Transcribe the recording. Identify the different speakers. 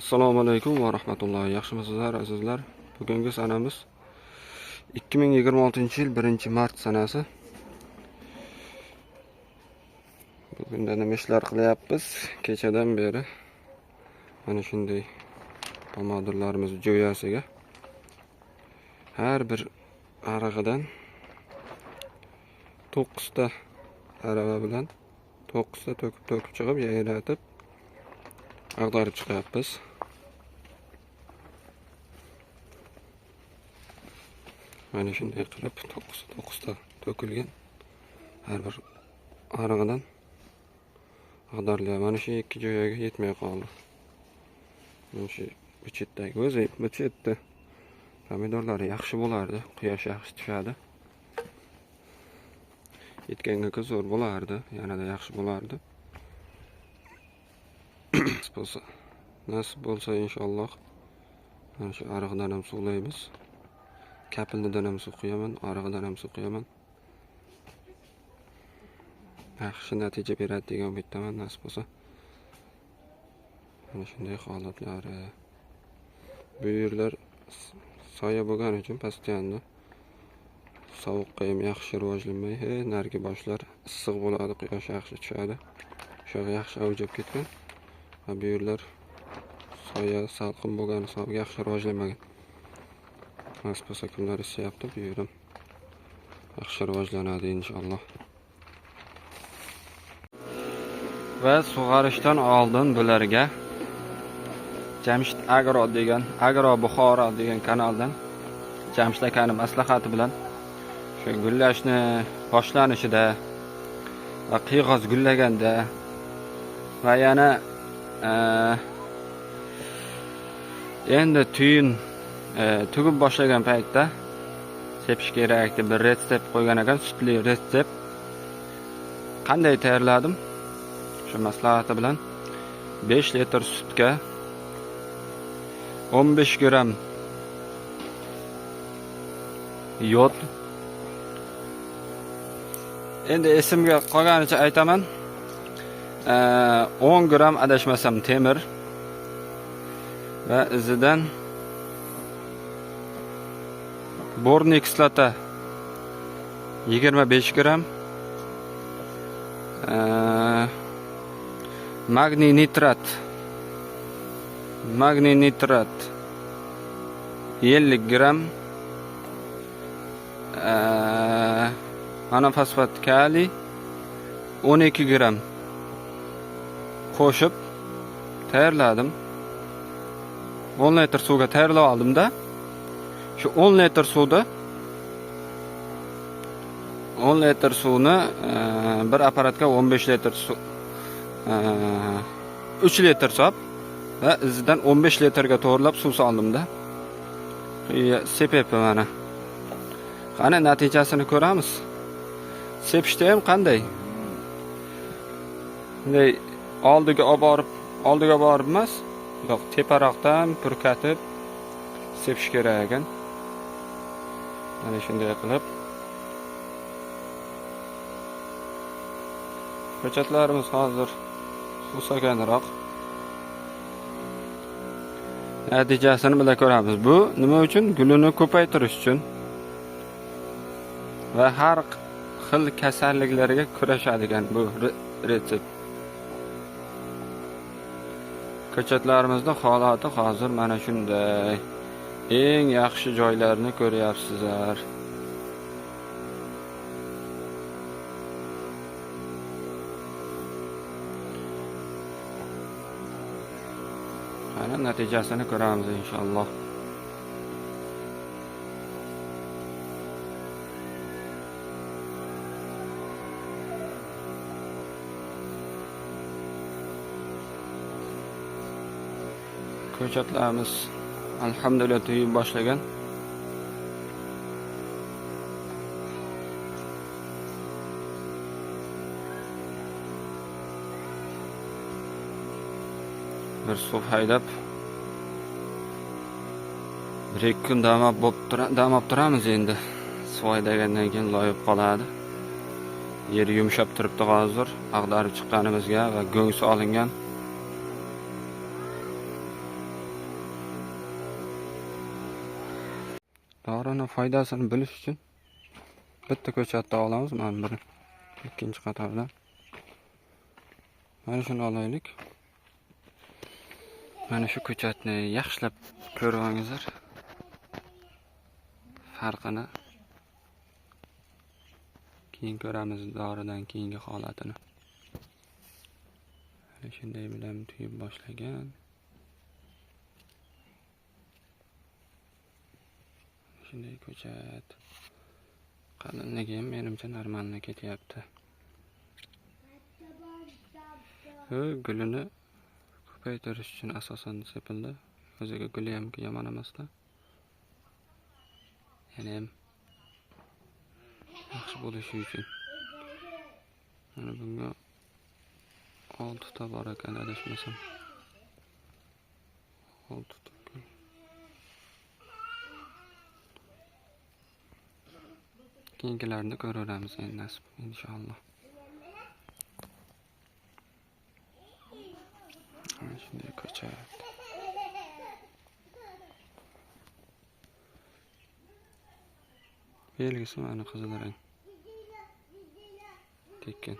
Speaker 1: Assalomu alaykum va rahmatulloh. Yaxshimisizlar, azizlar? Bugungi sanamiz 2026-yil 1-mart sanasi. Bugunda nima ishlar qilyapmiz? Kechadan beri mana shunday pomidorlarimiz jo'yasiga har bir arig'idan 9 ta arava bilan 9 ta to'kib chiqib yayratib ag'darib chiqyapmiz. Mana shunday qilib 9 ta to'kilgan har bir arig'idan ag'dariladi. Mana shu ikki joyga yetmay qoldi. Mana shu bu chetdagi o'zi bu chetda pomidorlari yaxshi bo'lardi, quyosh yaxshi tushadi. Yetganga zo'r bo'lardi, yanada yaxshi bo'lardi. Nasib bo'lsa inshaalloh mana shu arig'idan ham suvlaymiz. Kapilnidan ham suv quyaman, arig'idan ham suv quyaman. Yaxshi natija beradi degan umiddaman, nasib bo'lsa. Mana shunday holatlari. Bu yerlar soya bo'lgani uchun pastda sovuqqa ham yaxshi rivojlanmay, narigi boshlar issiq bo'ladi, quyosh yaxshi tushadi. O'sha yaxshi avjab ketgan. Bu yerlar soya salqin bo'lgani hisobiga yaxshi rivojlanmagan. Nasib bo'lsa kunlar isiyapti, bu yer ham yaxshi rivojlanadi inshaalloh. Va sug'arishdan oldin bularga Jamshid Agro degan, Agro Buxoro degan kanaldan Jamshid akani maslahati bilan shu gullashni boshlanishida va qiyg'oz gullaganda va yana endi tuyin tugib boshlagan paytda sepish kerak deb bir retsept qo'ygan ekan, sutli retsept. Qanday tayyorladim? Shu maslahati bilan 5 litr sutga 15 gram yod. Endi esimga qolganicha aytaman. 10 gram adashmasam temir va izidan borniy kislota 25 gram, magniy nitrat 50 gram, monofosfat kaliy 12 gram qo'shib tayyorladim. 10 litr suvga tayyorlab oldimda. Shu 10 litr suvda 10 litr suvni bir apparatga 15 litr suv 3 litr solib va izidan 15 litrga to'g'rilab suv soldimda. Sepyapman mana. Qani natijasini ko'ramiz. Sepishda ham qanday? Bunday oldiga borib emas, yo'q, teparoqdan purkatib sepish kerak ekan. Mana shunday qilib ko'chatlarimiz hozir susaganroq. Natijasini bila ko'ramiz. Bu nima uchun? Gulini ko'paytirish uchun va har xil kasalliklarga kurashadigan bu retsept. Ko'chatlarimizning holati hozir mana shunday. Eng yaxshi joylarni ko'ryapsizlar. Qani natijasini ko'ramiz inshaalloh. Ko'chatlarimiz alhamdulillah tugib boshlagan. Bir suv haydab bir ikki kun dam olib turamiz endi. Suv haydagandan keyin loyib qoladi. Yer yumshab turibdi hozir, ag'darib chiqqanimizga va go'ngsi olingan. Dorini foydasini bilish uchun bitta ko'chatni olamiz, mana bir ikkinchi qatordan. Mana shuni olaylik. Mana shu ko'chatni yaxshilab ko'rib olingizlar. Farqini keyin ko'ramiz, doridan keyingi holatini. Mana shunday bilan tuyib boshlagan. Shunday ko'chat. Qalinligi ham menimcha normalni ketyapti. Gulini ko'paytirish uchun asosan sepildi. O'ziga guli ham yomon emasda. Yana ham yaxshi bo'lishi uchun. Mana bunga 6 ta bor ekan adashmasam. 6 ta gul. Keyingilarini ko'raveramiz endi nasib inshaalloh. Mana shunday ko'chat. Belgisi mana qizil rang. Tekin.